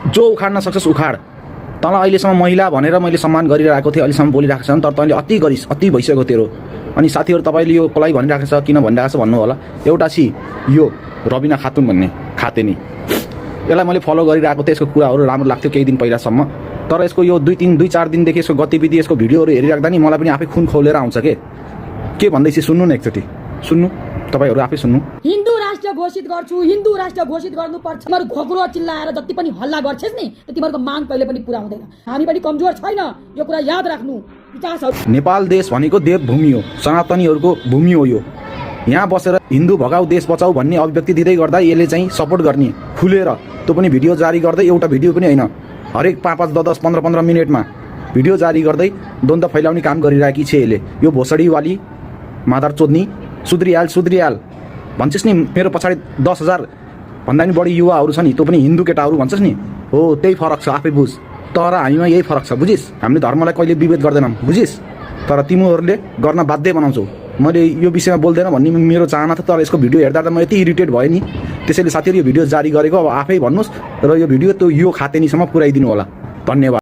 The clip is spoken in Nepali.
जो उखाड्न सक्छस् उखाड। तँलाई अहिलेसम्म महिला भनेर मैले सम्मान गरिरहेको थिएँ, अहिलेसम्म बोलिरहेको छ तर तैँले अति गरिस्, अति भइसक्यो तेरो। अनि साथीहरू तपाईँले यो कसलाई भनिरहेको छ, किन भनिरहेको छ भन्नु होला। एउटा छि यो रबिना खातुन भन्ने खातेनी, यसलाई मैले फलो गरिरहेको थिएँ, यसको कुराहरू राम्रो लाग्थ्यो केही दिन पहिलासम्म। तर यसको यो 2-4 दिनदेखि यसको गतिविधि, यसको भिडियोहरू हेरिराख्दा नि मलाई पनि आफै खुन खौलेर आउँछ के भन्दैछ सुन्नु न एकचोटि, सुन्नु तपाईहरू आफै सुन्नु। हिन्दू राष्ट्र घोषित गर्छु, हिन्दू राष्ट्र घोषित गर्नुपर्छ। तिमीहरू घोक्रो चिल्लाएर जति पनि हल्ला गर्छस् नि तिमीहरूको माग कहिले पनि पुरा हुँदैन। हामी पनि कमजोर छैन, यो कुरा याद राख्नु। नेपाल देश भनेको देवभूमि हो, सनातनीहरूको भूमि हो। यो यहाँ बसेर हिन्दू भगाऊ देश बचाऊ भन्ने अभिव्यक्ति दिँदै गर्दा यसले चाहिँ सपोर्ट गर्ने खुलेर, त्यो पनि भिडियो जारी गर्दै, एउटा भिडियो पनि होइन, हरेक 5-5, 10-10, 15-15 मिनटमा भिडियो जारी गर्दै द्वन्द फैलाउने काम गरिरहेकी छ यसले। यो भोसडीवाली मादर चोद्नी सुध्रियाल भन्छस् नि। मेरो पछाडि 10,000 भन्दा पनि बढी युवाहरू छ नि, त्यो पनि हिन्दू केटाहरू भन्छस् नि। हो त्यही फरक छ, आफै बुझ। तर हामीमा यही फरक छ, बुझिस्। हामीले धर्मलाई कहिले विभेद गर्दैनौँ, बुझिस्। तर तिमीहरूले गर्न बाध्य बनाउँछौ। मैले यो विषयमा बोल्दैन भन्ने मेरो चाहना थियो, तर यसको भिडियो हेर्दा त म यति इरिटेट भएँ नि। त्यसैले साथीहरू यो भिडियो जारी गरेको अब आफै भन्नुहोस् र यो भिडियो त्यो यो खातेनीसम्म पुर्याइदिनु होला। धन्यवाद।